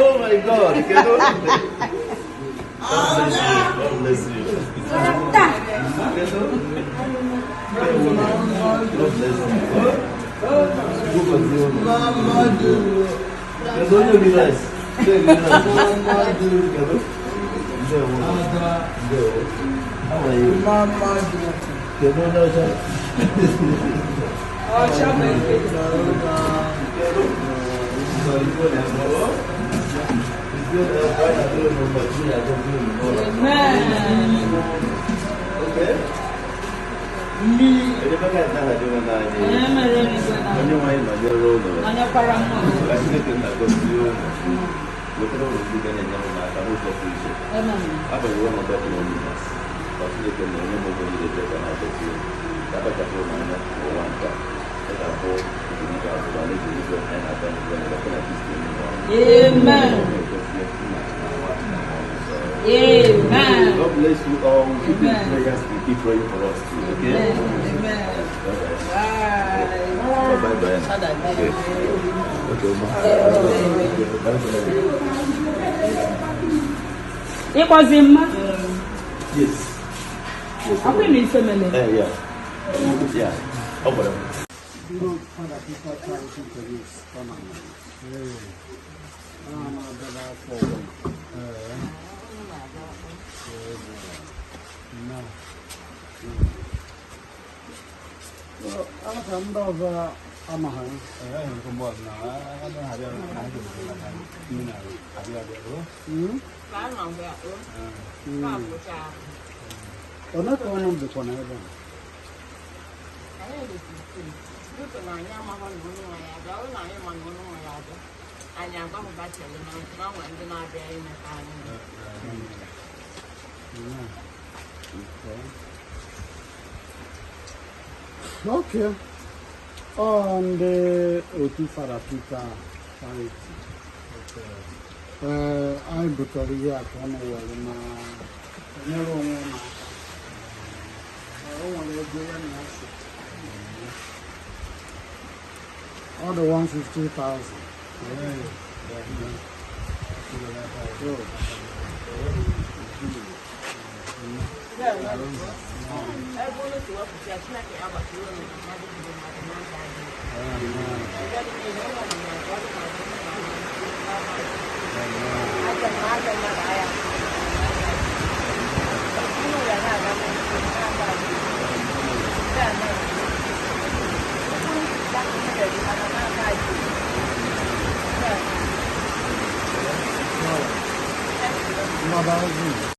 Oh my God! God bless you. God bless you. How are you? Okay. Amen. Amen. God bless you all. Keep in prayers and keep praying for us too. Okay? Amen. Bye. Bye bye. Okay. Okay. It was in my. Yes. Yes. I Yeah. Yeah. Oh, whatever. Okay. On the Otu Father Peter Charity. I butere ihe a ka ọ na-ewere na enyere onwe na o nwere ego ya na-asị. Ọ dị 150,000.